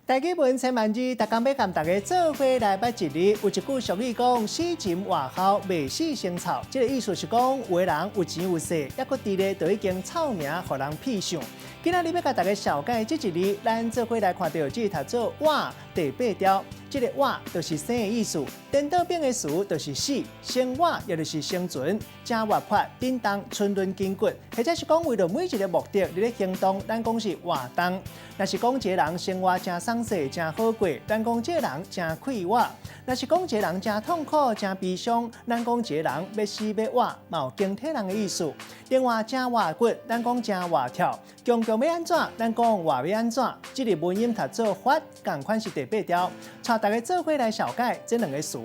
台語文千萬字，逐工欲共大家做伙來捌一字。有一句俗語講：死前活孝，袂死先臭。這个意思是講，有的人有錢有勢，猶閣佇咧就已經臭名予人痞想。今仔日欲共大家紹介這一字，咱做伙來看著這讀做活第八調。這个活就是生的意思，顛倒反的詞就是死，生活也就是生存，誠活潑、振動、伸攆筋骨，或者是講為著每一个目的佇咧行動，咱講是活動。若是講一个人生活誠鬆勢、誠好過，咱講這个人誠快活；若是講一个人誠痛苦、誠悲傷，咱講這个人欲死欲活，嘛有驚體人的意思。另外，誠活骨，咱講誠活跳，強強欲按怎，咱講活欲按怎。這个文音讀做發，仝款是第八調。帶大家做伙來紹介這兩个詞。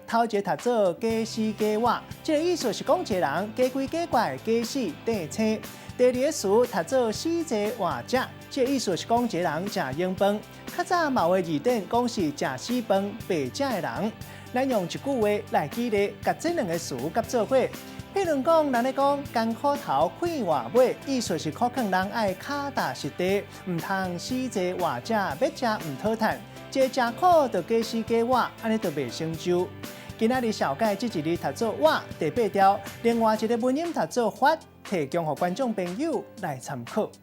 頭一个讀做假死假活，這个意思是講一个人假鬼假怪、假死硩青。第二个詞讀做死坐活食，這个意思是講一个人食閒飯。較早嘛有的字典講是食死飯、白食的人。咱用一句話來舉例，共這兩个詞佮做伙。譬如講，人咧講艱苦頭快活尾，意思是苦勸人愛跤踏實地，毋通死坐活食，欲食毋討趁。這食苦就假死假活，按呢就袂成就。今仔日紹介這一字讀做活第八調，另外一个文音讀做發，提供予觀眾朋友來參考。